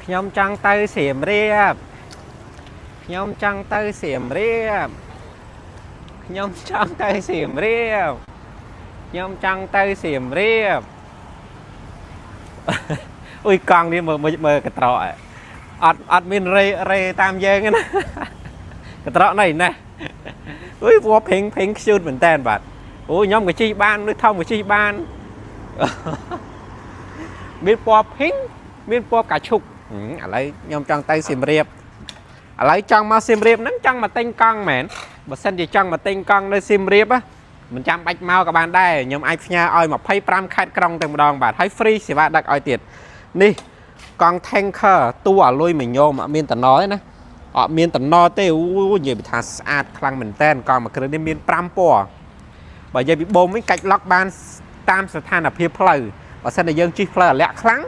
ខ្ញុំចង់ទៅសៀមរាបខ្ញុំចង់ទៅសៀមរាបខ្ញុំចង់ទៅសៀមរាបខ្ញុំចង់ទៅសៀមរាប អុយកង់នេះមើលមើលមើលកត្រកអត់អត់មានរេរេតាមយើងទេណា កត្រកនេះណាអុយពណ៌ភេងភេងខ្ជូតមែនតើបាទអូខ្ញុំក៏ជិះបានឬថោមក៏ជិះបាន មានពណ៌ភីងមានពណ៌កាឈុកហឹមឥឡូវខ្ញុំចង់ទៅសៀមរាបឥឡូវចង់មកសៀមរាបហ្នឹងចង់មកទិញកង់មែនបើសិនជាចង់មកទិញកង់នៅសៀមរាបណាមិនចាំបាច់មកក៏បានដែរខ្ញុំអាចផ្ញើឲ្យ25ខេត្តក្រុងតែម្ដងបាទហើយ free សេវាដឹកឲ្យទៀតនេះកង់ Tanker តួអាលុយមួយញោមអត់មានតំណទេណាអត់មានតំណទេអូនិយាយពីថាស្អាតខ្លាំងមែនតើកង់មួយគ្រឿងនេះមាន5ពណ៌បើនិយាយពីបូមវិញកាច់ឡុកបានតាមស្ថានភាពផ្លូវបើសិនតែយើងជិះផ្លូវអាលាក់ខ្លាំង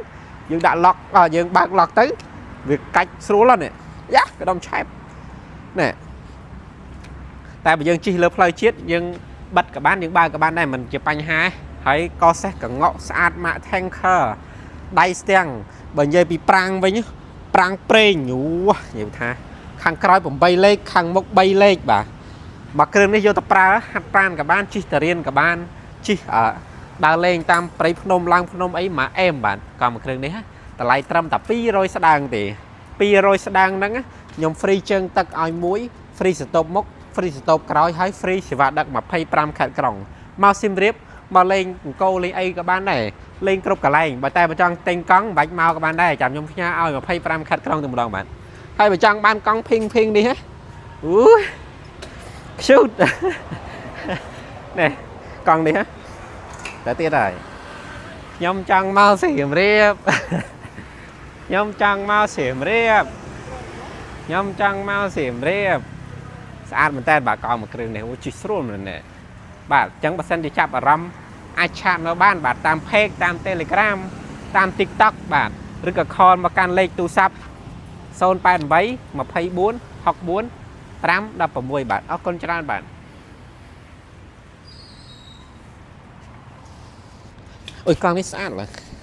យើងដាក់ឡុកអយើងបើកឡុកទៅវាកាច់ស្រួលហ្នឹងយ៉ាក្ដុំឆែបណែតែបើយើងជិះលើផ្លូវជាតិយើងបិទក៏បានយើងបើកក៏បានដែរមិនជាបញ្ហាហើយកសេះកងក់ស្អាតម៉ាក Tanker ដៃស្ទាំងបើនិយាយពីប្រាំងវិញប្រាំងប្រេងអូនិយាយថាខាងក្រោយ8លេខខាងមុខ3លេខបាទមកគ្រឿងនេះយកទៅប្រើហាត់ប្រានក៏បានជិះតារៀនក៏បានជិះអឺដើរលេងតាមព្រៃភ្នំឡើងភ្នំអីមកអែមបាទក៏មួយគ្រឿងនេះហ่ะតម្លៃត្រឹមតែ200ស្ដើងទេ200ស្ដើងហ្នឹងខ្ញុំ free ជើងទឹកឲ្យមួយ free សតបមុខ free សតបក្រោយហើយ free សេវាដឹក25ខេត្តក្រុងមកសៀមរាបមកលេងអង្គរលេងអីក៏បានដែរលេងគ្រប់កន្លែងបើតែបើចង់ទិញកង់មិនបាច់មកក៏បានដែរចាំខ្ញុំផ្ញើឲ្យ25ខេត្តក្រុងតែម្ដងបាទហើយបើចង់បានកង់ភីងភីងនេះហ៎អូយខ្ជូត នេះកង់នេះហ៎តែទៀតហើយខ្ញុំចង់មកសៀមរាប ខ្ញុំចង់មកសៀមរាបខ្ញុំចង់មកសៀមរាបស្អាតមែនតើបាទកង់មួយគ្រឿងនេះអូជិះស្រួលមែនទេបាទអញ្ចឹងបើសិនជាចាប់អារម្មណ៍អាច chat នៅបានបាទតាម page តាម Telegram តាម TikTok បាទឬក៏ call មកកាន់លេខទូរស័ព្ទ088 24 64 516បាទអរគុណច្រើនបាទអុយកង់នេះស្អាតឡើយ។